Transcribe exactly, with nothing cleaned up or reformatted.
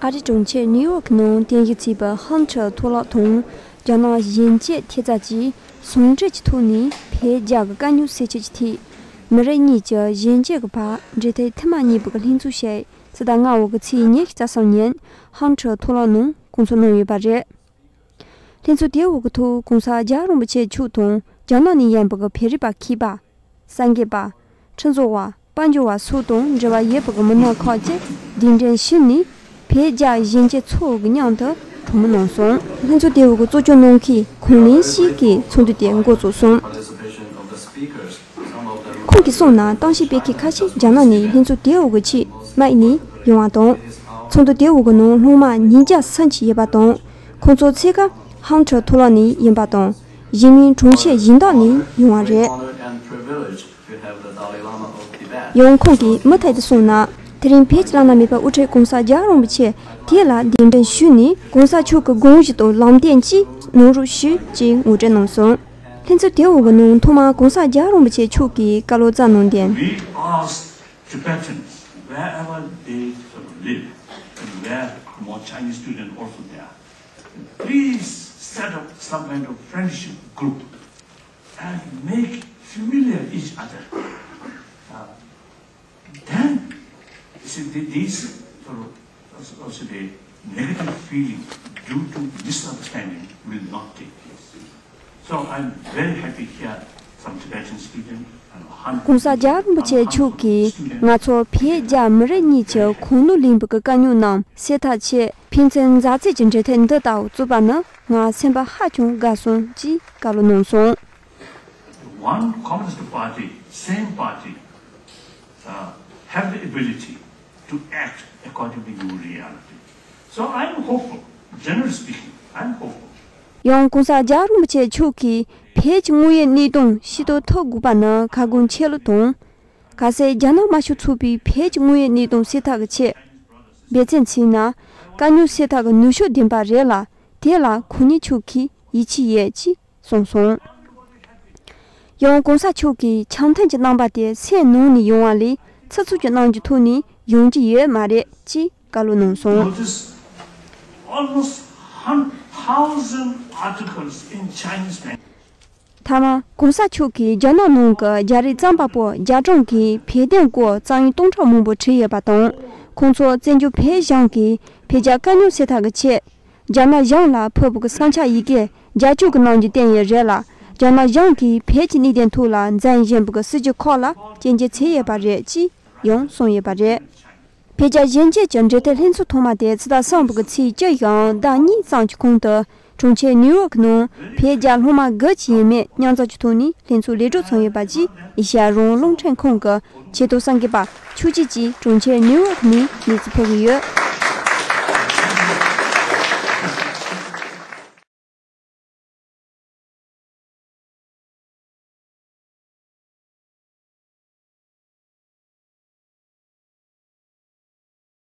ཨ་རིའི་གྲོང་ཁྱེར་ནིའུ་ཡོག་གི་ནང་རྟེན་གཞི་བྱས་པའི་ཧམ་ཕྲུག་ཐོ་ལག་དང་རྒྱ་ནག་གཞོན་སྐྱེས་ཐེབས་རྩ་བཅས་ཟུང་འབྲེལ་གྱི་ཐོག་ནས་བོད་རྒྱ་གི་དཀའ་རྙོག་སེལ་ཆེད་ཀྱི་ཐད། མི་རིགས་གཉིས་ཀྱི་གཞོན་སྐྱེས་ཀྱི་བར་འབྲེལ་མཐུད་ཐེངས་མ་གཉིས་པ་གི་ལྷན་ཚོགས་ཤིག་ཕྱི་ཟླ་ལྔ་པའི་ཚེས་ཉི་ཤུ་རྩ་གསུམ་ཉིན་ཧམ་ཕྲུག་ཐོ་ལག་ནང་བསྐོང་ཚོགས་གནང་ཡོད་པ་རེད། ལྷན་ཚོགས་དེའི་འོག་གི་ཐོག་༸གོང་ས་༸རྒྱལ་བ་རིན་པོ་ཆེ་མཆོག་དང་རྒྱ་ནག་ནས་ཡིན་པའི་བོད་རིག་པ་མཁས་པ། གསར་འགོད་པ། ཁྲིམས་བཟོ་བ། དཔལ་འབྱོར་བ་སོགས་དང་འབྲེལ་བ་ཡོད་པའི་མི་སྣ་ཁག་ཅིག་གདན་འདྲེན་ཞུས་ནས་བོད་རྒྱ་གཞོན་སྐྱེས་ཚོ་གི་མཉམ་དུ་གྲོས་མོལ་གནང་སོང་། ལྷན་ཚོགས་དེའི་འོག་གི་གཙོ་སྐྱོང་གནང་མཁན་ཁོང་ལན་ཞིག་གིས་ཚོགས་འདུ་དེ་འགོ་བཙུགས་སོང་། ཁོང་གིས་གསུངས་ན། གཏམ་བཤད་སྤེལ་མཁན་ཁ་ཤས་རྒྱ་ནག་ནས་ལྷན་ཚོགས་དེའི་འོག་གི་ཆེད་དམིགས་ནས་ཡོང་བ་དང་། ཚོགས་འདུ་དེའི་འོག་གི་ནང་སློབ་མ་ཉིས་བརྒྱ་ཙམ་ཞིག་ཡོད་པ་དང་། ཁོང་ཚོ་ཚོ་ག་ཧམ་ཕྲུག་ཐོ་ལག་ནས་ཡིན་པ་དང་། གཞན་མིན་གྲོང་ཁྱེར་གཞན་དག་ནས་ཡོང་བ་རེད། ཡང་ཁོང་གིས་མུ་མཐུད་དུ་གསུངས་ན། དེ་རིང་བོད་ཀྱི་བླ་ན་མེད་པའི་དབུ་ཁྲིད་༸གོང་ས་༸རྒྱལ་བ་རིན་པོ་ཆེ་དེ་ལ་གདན་འདྲེན་ཞུས་ནས་༸གོང་ས་མཆོག་གི་དགོངས་གཞི་དང་ལམ་སྟོན་ཅིག་གནང་རོགས་ཞུ་ཅེས་ངོ་སྤྲོད་གནང་སོང་། ལྷན་ཚོགས་དེའི་འོག་གི་ནང་ཐོག་མར་༸གོང་ས་༸རྒྱལ་བ་རིན་པོ་ཆེ་མཆོག་གིས་བཀའ་སློབ་སྩལ་གནང་དོན། We ask Tibetans, wherever they sort of live, and where more Chinese students also there, please set up some kind of friendship group and make familiar each other. Uh, then, you see, the- these sort of, also the negative feeling due to misunderstanding will not take place. So I'm very happy here, some Tibetan students and Han- ༸གོང་ས་༸རྒྱལ་བ་རིན་པོ་ཆེ་མཆོག་གིས་ང་ཚོ་བོད་རྒྱ་མི་རིགས་གཉིས་ཀྱི་གོ་ནོར་ལེན་པའི་དཀའ་རྙོག་རྣམས་སེལ་ཐབས་ཆེད་ཕན་ཚུན་མཛའ་བརྩེ་གྱི་འབྲེལ་མཐུད་འདི་ལྟ་བུ་བཙུགས་པ་ནི་ང་སེམས་པ་ཧ་ཅང་དགའ་སོང་ཅེས་བཀའ་སློབ་གནང་སོང་། One Communist Party, same party, uh, have the ability to act according to new reality. So I'm hopeful, generally speaking, I'm hopeful. ཡང་༸གོང་ས་༸རྒྱལ་བ་རིན་པོ་ཆེ་མཆོག་གིས་བོད་ཀྱི་དངོས་ཡོད་གནས་སྟངས་ཤེས་རྟོགས་ཐུབ་དགོས་པ་ནི་ཁ་སྐོང་ཆེ་ལོས་དང་། གལ་སྲིད་རྒྱ་ནག་དམར་ཤོག་ཚོགས་པས་བོད་ཀྱི་དངོས་ཡོད་གནས་སྟངས་སེལ་ཐབས་ཀྱི་ཆེད་འབད་བརྩོན་བྱས་ན། དཀའ་རྙོག་སེལ་ཐབས་ཀྱི་ནུས་ཤུགས་ལྡན་པ་རེད་ལ། དེ་ལ་ཁོང་ཉིད་མཆོག་གིས་ཡིད་ཆེས་ཡོད་ཅེས་གསུངས་སོང་། ཡང་༸གོང་ས་མཆོག་གིས་འཆམ་མཐུན་གྱི་རྣམ་པ་དེ་སེམས་ནང་ནས་ཡོང་བ་ལས་ཚིག་རྩུབ་ཀྱི་རྣམ་འགྱུར་ཐོག་ནས་ཡོང་རྒྱུ་ཡོད་མ་རེད་ཅེས་བཀའ་སློབ་གནང་སོང་། Notice, almost hundred thousand articles in Chinese language. མཐའ་མ་༸གོང་ས་མཆོག་གིས་རྒྱ་ནག་ནང་གི་རྒྱ་རིགས་རྩོམ་པ་པོ་རྒྱ་གྲོང་གིས་བོད་དོན་སྐོར་རྩོམ་ཡིག་སྟོང་ཕྲག་མང་པོ་བྲིས་ཡོད་པ་དང་། ཁོང་ཚོ་བཙན་བྱོལ་བོད་གཞུང་གིས་བོད་རྒྱ་དཀའ་རྙོག་སེལ་ཐབས་ཀྱི་ཆེད། རྒྱ་ནག་གཞུང་ལ་ཕུལ་བའི་བསམ་འཆར་ཡི་གེ་རྒྱབ་སྐྱོར་གྱི་རྣམ་འགྱུར་བསྟན་ཡོད་རེད་ལ། རྒྱ་ནག་གཞུང་གིས་བོད་ཀྱི་གནད་དོན་ཐོག་ལ་འཛིན་བཞིན་པའི་སྲིད་བྱུས་ཁག་ལ་སྐྱོན་བརྗོད་བྱས་ཡོད་པ་རེད་ཅེས་ཡང་གསུངས་ཡོད་པ་རེད། བོད་རྒྱ་གཞོན་སྐྱེས་ཀྱི་འབྲེལ་མཐུད་ལྷན་ཚོགས་ཐོག་མ་དེ་ཕྱི་ཟླ་གསུམ་པའི་ཚེས་བཅུ་དང་ཟླ་གཉིས་ཙམ་གྱི་གོང་དུ་གྲོང་ཁྱེར་ནིའུ་ཡོག་གི་ནང་བོད་རྒྱ་སློབ་མ་དགུ་བཅས་ཡས་མས་མཉམ་འཛོམས་ཀྱི་ཐོག་ནས་ལྷན་ཚོགས་ལས་གྲོལ་སོང་ཡོད་པ་ཅིག་ཨེ་ཤེ་ཡ་རང་དབང་རླུང་འཕྲིན་ཁང་གི་ཆེད་དུ་གསར་འགོད་པ་ཆོས་སྐྱིད་ཀྱིས་གྲོང་ཁྱེར་ནིའུ་ཡོག་ནས་གནས་ཚུལ་ཕུལ་གྱི་ཡོད།